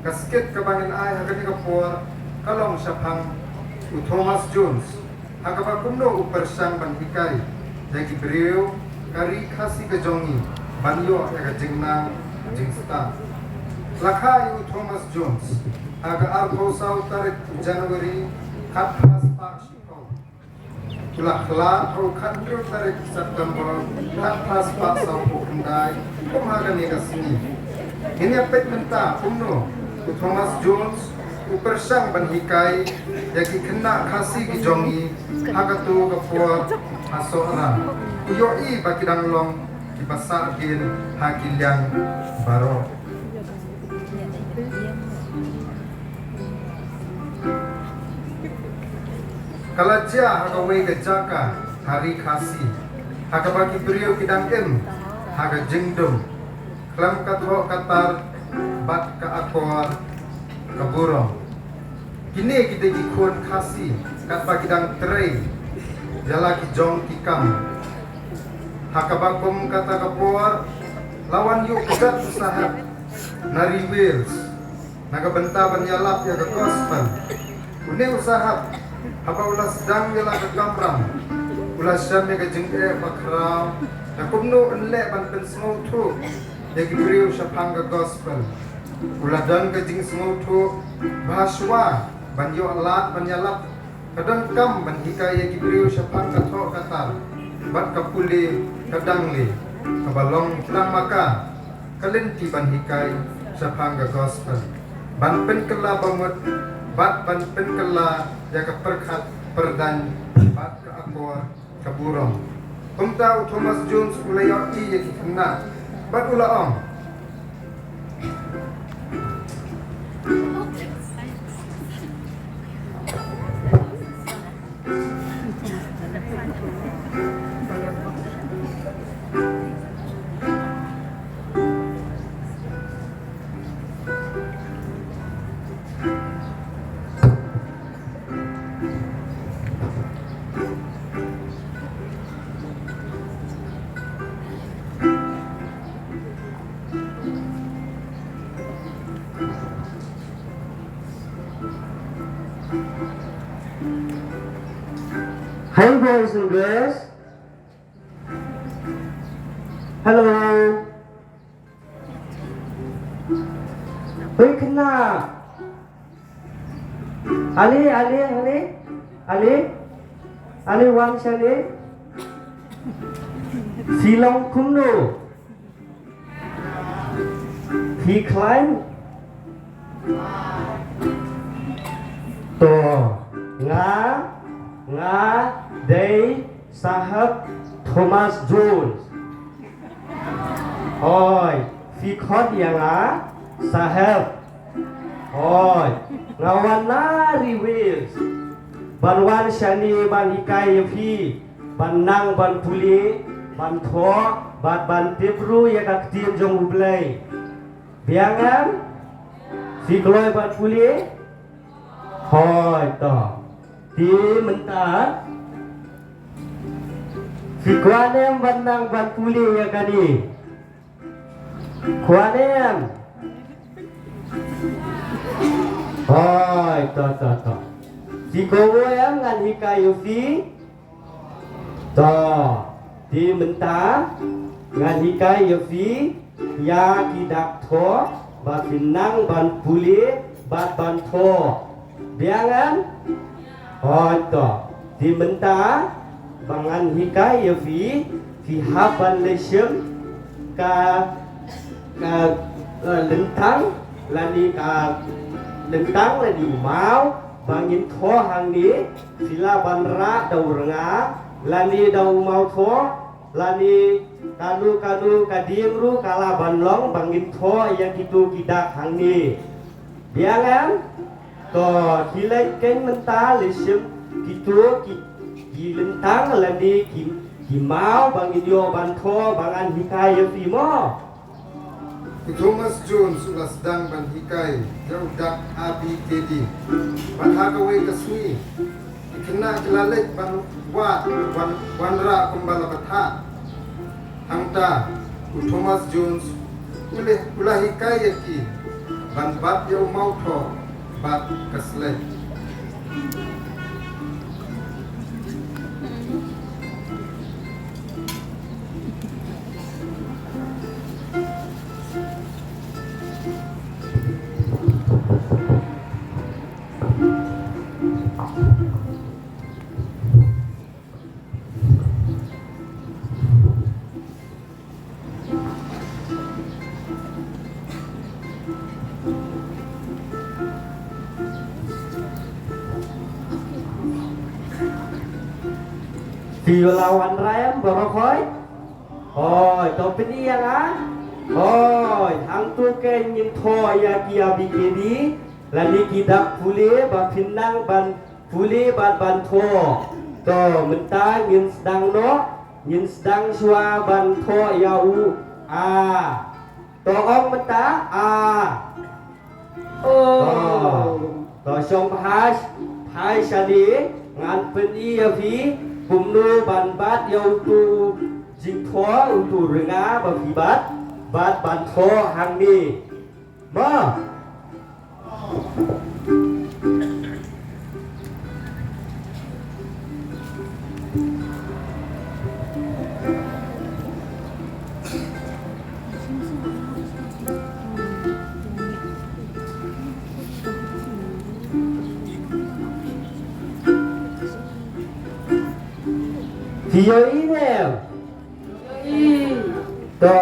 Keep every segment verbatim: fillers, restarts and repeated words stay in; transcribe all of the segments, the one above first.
Ka skit kaba ngin ai ha kane ka por ka long shaphang u Thomas Jones, ha kaba kumno u pyrshang ban hikai ïa ki briew ka ri Khasi ka jong ngi ban ïoh ïa ka jingnang jingstad. La kha ïa u Thomas Jones ha ka arphew saw tarik u January khatphra spah shiphew. U la khlad ha u khathynriew tarik September khatphra spah sawphew khyndai kum ha kane ka sngi. Ngin ïa peit mynta kumno u Thomas Jones u pyrshang ban hikai ïa ki khynnah Khasi ki jong ngi ha kato ka por ha Sohra. U ïohi ba ki dang long kiba sahdien ha ki liang baroh. Ka la jia ha kawei ka jaka ha ri Khasi ha kaba ki briew ki dang im ha ka jingdum khlem ka thoh ka tar bad ka akor ka burom. Kine ki dei ki khun Khasi katba ki dang trei ïa la ki jong ki kam. Ha kaba kum kata ka por la wan ïuh kjat u Saheb na ri Wales na ka bynta ban ïalap ïa ka gospel. Une u Saheb haba u la sdang ïa la ka kamram u la shem ïa ka jingeh bakhraw da kumno un leh ban pynsngewthuh ïa ki briew shaphang ka gospel. U la don ka jingsngewthuh ba shuwa ban ïoh lad ban ïalap ka donkam ban hikai ïa ki briew shaphang ka thoh ka tar bad ka pule ka dang lei kaba long tang ma ka ka lynti ban hikai shaphang ka gospel, ban pynkylla ba mut bad ban pynkylla ïa ka pyrkhat pyrdaiñ bad ka akor ka burom. Kumta u Thomas Jones u la ïohi ïa ki khynnah bad u la ong. Hi, boys and girls. Hello. Oi, khynnah. Ale, ale, ale. Ale. Ale, wan shane. Phi long kumno? Phi khlaiñ? To, nga, nga dei Saheb Thomas Jones. Hooid, phi khot ïa nga Saheb. Hooid, nga wan na ri Wales ban wan shane ban hikai ïa phi ban nang ban pule, ban thoh bad ban tip ruh ïa ka ktien jong U Blei. Biang em? Phi kloi ban pule? Hooid to. Te mynta phi kwah ne em ban nang ban pule ïa kane? Kwah ne em? Hooid to to to. Phi kwah em ngan hikai ïa phi? To, te mynta ngan hikai ïa phi ïa ki dak thoh ba phin nang ban pule bad ban thoh. Biang em? Hooid to. Te mynta ba ngan hikai ïa phi, phi hap ban leit shim ka, ka, eh, lyntang lane ka lyntang lane u maw ba ngin thoh hangne. Phi lah ban rah da u rnga lane da u mawthoh lane kano kano ka dieng ruh ka lah ban long ba ngin thoh ïa kito ki dak hangne. Biang em? To, phi leit keiñ mynta leit shim kito ki, ki lyntang lane ki, ki maw ba ngin ïoh ban thoh ba ngan hikai ïa phi mo. U Thomas Jones u la sdang ban hikai ïa u dak A B K D. Bad ha kawei ka sngi ki khynnah ki la leit ban wad, wan, wanrah kumba la batai. Hangta u Thomas Jones u la, u la hikai ïa ki Ban bat ïa u mawthoh bad ka slek. Phi la wanrah em baroh hoi? Hoi, to pyni ïa nga. Hoi, hangto ke ngin thoh ïa ki A B K D, lane ki dak pule ba phin nang ban pule bad ban thoh. To mynta ngin sdang noh, ngin sdang shuwa ban thoh ïa u A. To ong mynta A. Oh. To, to shong bha, bha shane, ngan pyni ïa phi kumno ban bat ïa uto u jingthoh, uto u rnga ba phi bat, bad ban thoh hangne. Mo. Phi ïohi ne? To,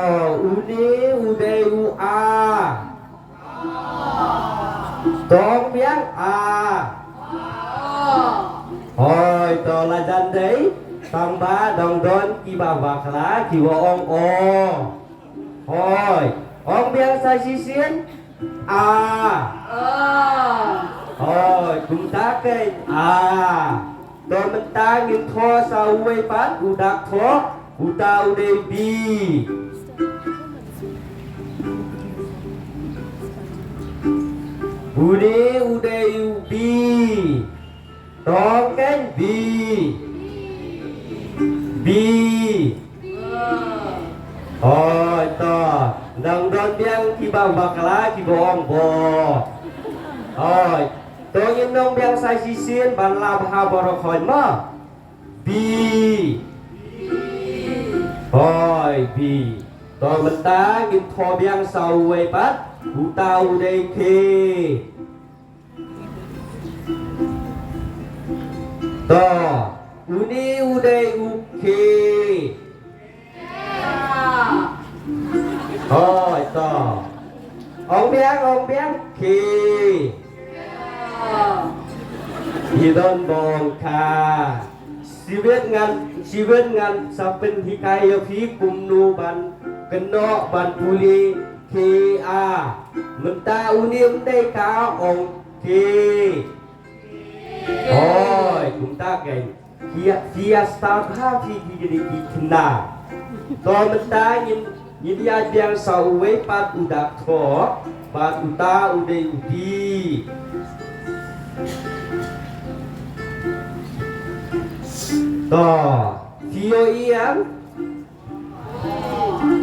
une u dei u A. To ong biang A. Hoi, to la jan dei tang ba dang don kiba bakla kiba ong O. Hoi, ong biang sa shisien. A. Hoi, kumta keiñ A. To mynta ngin thoh sa uwei pat u dak thoh, uta u dei B. Une u dei u B. To ong keiñ B. B. Hoi, to. Dang don biang kiba bakla kiba ong Bo. Hoi. To ngin ong biang sa shisien ban lah bha baroh hoi mo. B. Hoi, B. To mynta ngin thoh biang sa uwei pat, uta u dei K. To, une u dei u K. Hoi, to. Ong biang, ong biang, K. Phi don bong kha. Shibit ngan, shibit ngan sa pynhikai ïa phi kumno ban kynnoh ban pule K A. Mynta une um dei ka, ong K. Hoi, kumta keiñ. Phi ïa, phi ïa stad bha phi ki kine ki khynnah. To mynta ngin, ngin ïa biang sa uwei pat u dak thoh, bad uta u dei u D. To, phi ïohi em?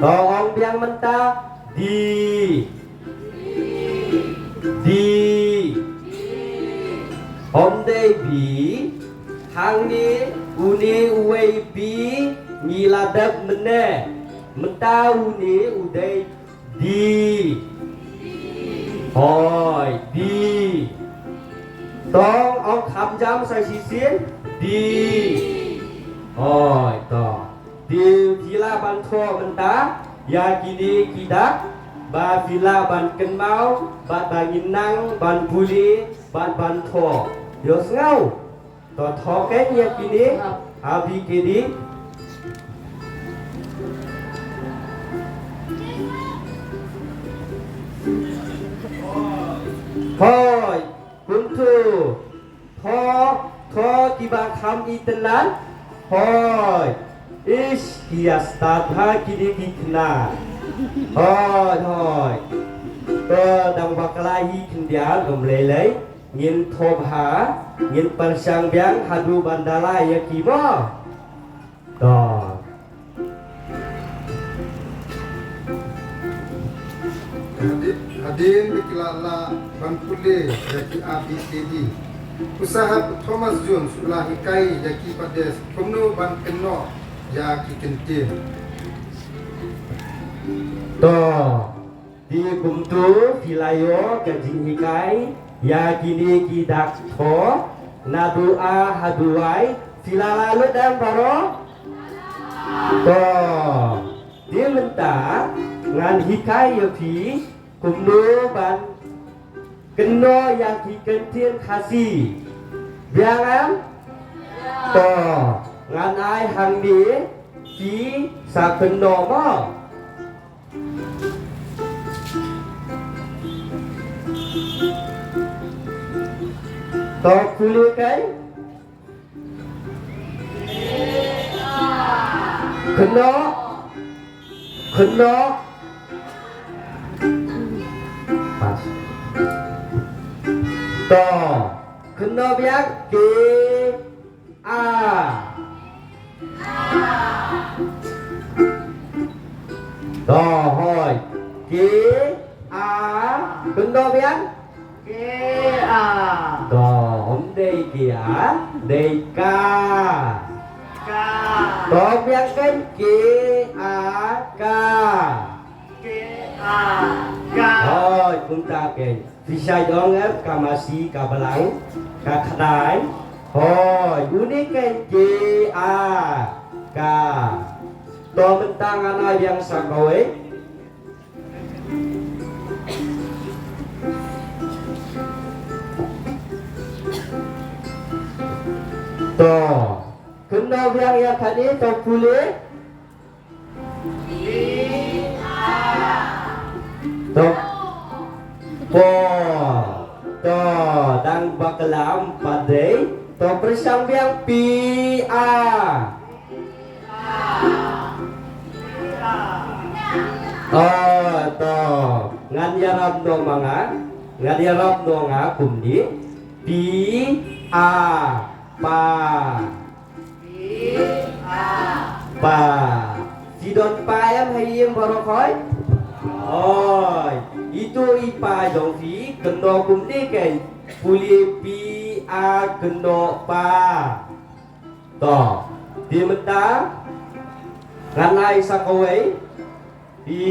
To ong biang mynta D. D. Ym dei B. Hangne une uwei B ngi la dep mynne. Mynta une u dei D. Hoi, D. To ong kham jam sa shisien D. Hoi, to. Phi, phi lah ban thoh mynta ïa kine ki dak ba phi lah ban kynmaw bad ba ngin nang ban pule bad ban thoh. Ïohsngew? To thoh keiñ ïa kine A B K D. Hoi, kumto. Thoh, thoh kiba kham itynnad. Hoi. Ish, ki ïa stad bha kine ki khynnah. Hoi, hoi. To dang bakla hi khyndiat, ym lei lei. Ngin thoh bha, ngin pyrshang biang haduh ban da lah ïa ki mo. To. Hadien, Ktien ba ki la lah ban pule ïa ki A B C D. U Saheb Thomas Jones u la hikai ïa ki pat de kumno ban kynnoh ïa ki kyntien. To, te kumto phi la ïoh ka jinghikai ïa kine ki dak thoh naduh A haduh Y, phi la lah lut em baroh? To, te mynta ngan hikai ïa phi kumno ban kynnoh ïa ki kyntien Khasi. Biang em? To, ngan ai hangne, phi sa kynnoh mo. To pule kein. Kynnoh. Kynnoh. Pas. To. Kynnoh biang, K A. To, hooid. K A. Kynnoh biang. K A. To, ym dei K A, dei Ka. Ka. To biang kein, K A, Ka. K A, Ka. Hooid, kumta kein. Phi sa ïoh em, ka masi, ka balang, ka kdai. Hooid, une kein, K A, Ka. To mynta ngan ai biang sa kawei. To. Kynnoh biang ïa kane, to pule. To. Po. To. Dang bakla ym pat dei. To pyrshang biang, P A. Oh, to. Ngan ïarap noh ma nga. Ngan ïarap noh nga kumne. P A, pa. P A. Pa. Phi don pa em ha ïing baroh hooid? Hooid. Ito i pa jong phi kynnoh kumne kein. Pule P A kynnoh pa. To, te mynta ngan ai sa kawei, phi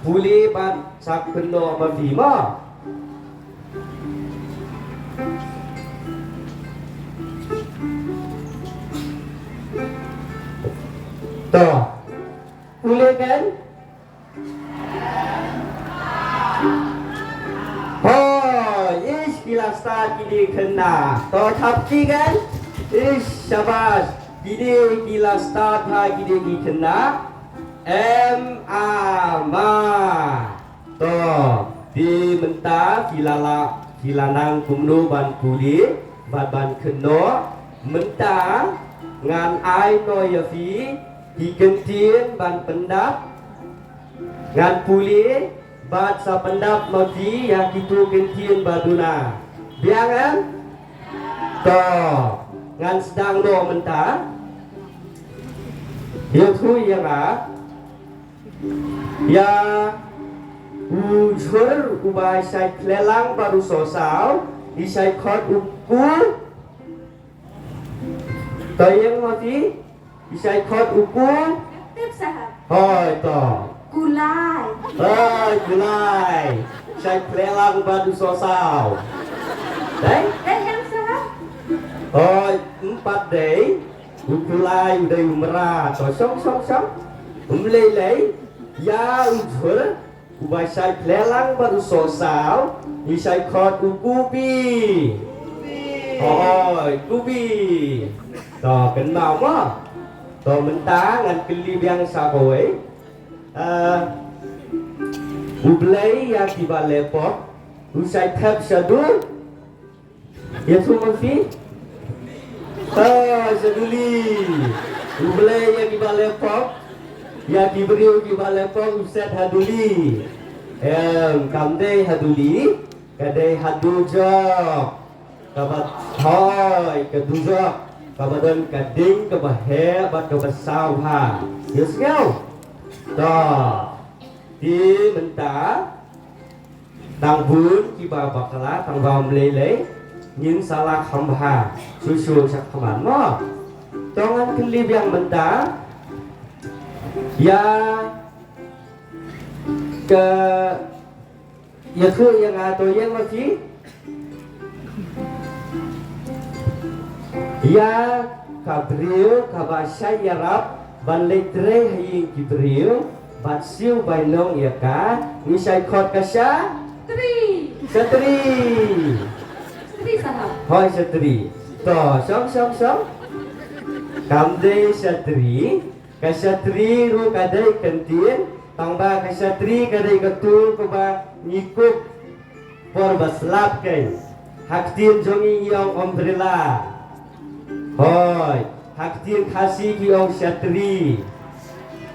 pule bad sa kynnoh ma phi mo. To, pule kein. Hooid, ish, ki la stad kine ki khynnah. To thap kti kein. Ish, shabash. Kine ki la stad bha kine ki khynnah. M A, ma. To, te mynta phi la lah, phi la nang kumno ban pule bad ban kynnoh. Mynta ngan ai noh ïa phi ki kyntien ban pyndap. Ngan pule bad sa pyndap ma phi ïa kito ki kyntien ba duna. Biang em? To, ngan sdang noh mynta. Ïathuh ïa nga. Ïa u jhur uba shait khleh lang bad u sohsaw, i shait khot u ku. To ïeng ma phi, i shait khot u ku. Tip sahab. Hooid to. Kulai. Hooid kulai. Shait khleh lang bad u sohsaw. Dei? Dei ïeng sahab. Hooid, ym pat dei. U kulai u dei u mrad. To shong shong shong. Ym lei lei. Ïa u jhur uba shait khleh lang bad u sohsaw, i shait khot u kubi. Hooid, kubi. To kynmaw mo. To mynta ngan kylli biang sa kawei. Eh, U Blei ïa kiba leh pop u shait thep shaduh. Ïathuh ma phi. To, shaduli. U Blei ïa kiba leh pop, ïa ki briew kiba leh pop u set ha duli. Em, kam dei ha duli, ka dei ha dujok. Kaba, hooid, ka dujok kaba don ka ding kaba heh bad kaba saw bha. Ïohsngew? To. Te mynta Tang bun kiba bakla, tang ba ym lei lei, ngin sa la kham bha shuh shuh shakhmat mo. To ngan kylli biang mynta ïa ka, ïathuh ïa nga, to ïeng ma phi. Ïa ka briew kaba shait ïarap ban leit trei ha ïing ki briew bad siew bainong ïa ka, ngi shait khot ka sha? Tri. Shatri. Shatri sahab. Hooid, shatri. To, shong, shong, shong. Kam dei shatri. Ka shatri ruh ka dei ka ktien, tangba ka shatri ka dei katu kaba ngi kup por ba slap kein. Ha ktien jong ngi ngi ong umbrella. Hooid, ha ktien Khasi ki ong shatri.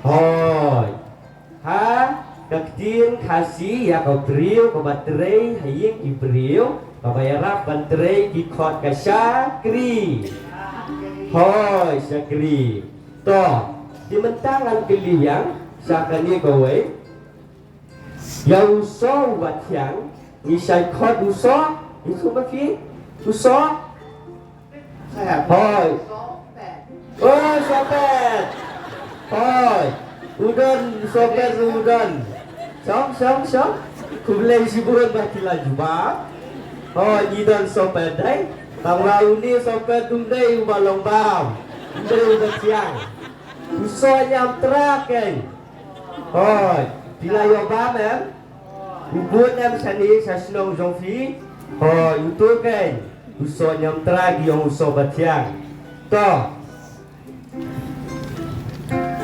Hooid. Ha ka ktien Khasi ïa ka briew kaba trei ha ïing ki briew, kaba ïarap ban trei ki khot ka shakri. Hooid, shakri. To, te mynta ngan kylli ïa sha kane kawei. Ïa u soh uba thiang, ngi shait khot u soh, ngi shu ba phi, u soh. Hooid. Oh, sohpet. Hooid. U don, sohpet u don. Shong, shong, shong. Khublei shibun ba phi la jubab. Hooid, ngi don sohpet dei. Tangba une sohpet um dei uba long bam. Um dei uba thiang. U soh ñiamtra kein. Hooid, phi la ïoh bam em? U bun em shane sha shnong jong phi? Hooid, utu kein. U soh ñiamtra ki ong u soh ba thiang. To.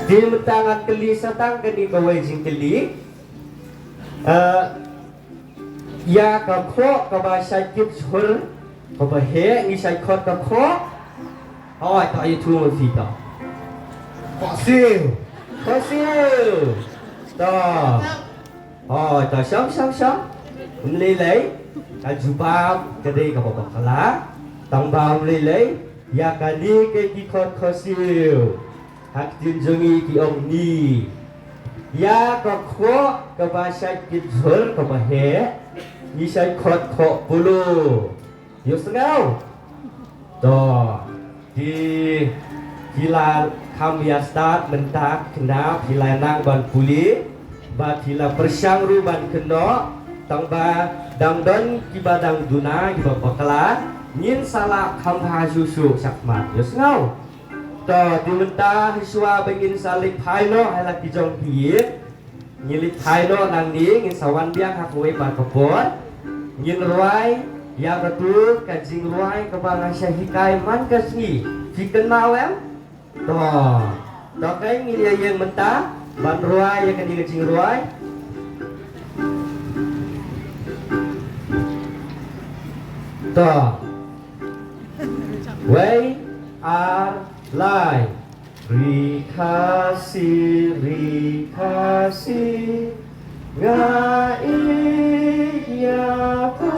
Te mynta ngan kylli sa tang kane kawei jingkylli. Eh, ïa ka khoh kaba shait kit jhur kaba heh ngi shait khot ka khoh. Hooid, to ïathuh ma phi to. Khohsiew. Khohsiew. To. Hooid, to shong, shong, shong. Um lei lei. Ka jubab ka dei kaba bakla. Tangba um lei lei. Ïa kane ki khot khohsiew. Ha ktien jong ngi ki ong ni. Ïa ka khoh kaba shait kit jhur kaba heh, ngi shait khot khoh polo. Ïohsngew? To, ki, ki la kham ïa stad mynta khynnah, ki la nang ban pule, ba ki la pyrshang ruh ban kynnoh, tangba dang don kiba dang duna, kiba bakla, ngin sa la kham bha shuh shuh shakhmat. Ïohsngew? To, te mynta shuwa ba ngin sa leit phai noh ha la ki jong ki ïing. Ngin leit phai noh nangne, ngin sa wan biang ha kawei pat ka por. Ngin rwai ïa katu ka jingrwai kaba nga shah hikai man ka sngi. Phi kynmaw em? To. To kein ngin ïa ïeng mynta ban rwai ïa kane ka jingrwai. To. Wei, ar, lai. Ri Khasi, ri Khasi, nga ïeit ïa pha.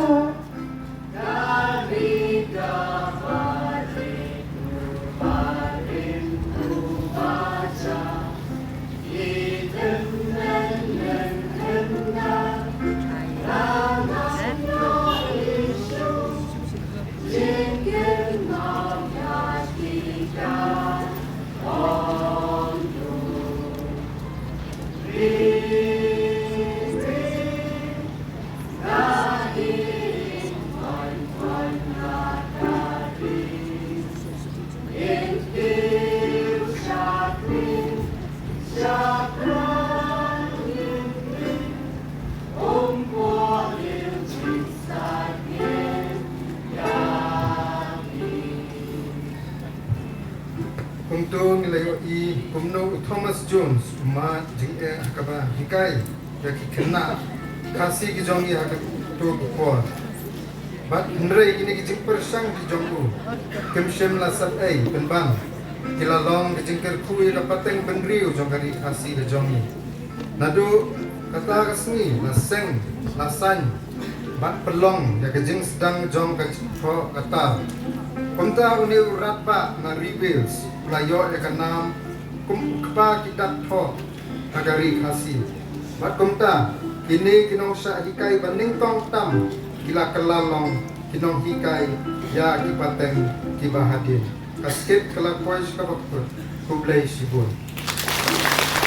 Kumto ngi la ïohi kumno u Thomas Jones u mad jingeh ha kaba hikai ïa ki khynnah Khasi ki jong ngi ha kato ka por. Bad hynrei kine ki jingpyrshang ki jong u kim shym la sat ei pynban ki la long ki jingkyrkhu ïa ka pateng bynriew jong ka ri Khasi ka jong ngi. Naduh kata ka sngi la seng la saiñ bad pynlong ïa ka jingsdang jong ka jingthoh ka tar. Kumta une u Radbah na ri Wales u la ïoh ïa ka nam kum u kpa ki dak thoh ha ka ri Khasi. Bad kumta Kine ki nongshah hikai ba nyngkong tam ki la kylla long ki nonghikai ïa ki pateng kiba hadien. Ka script ka la poi sha kaba kut. Khublei shibun.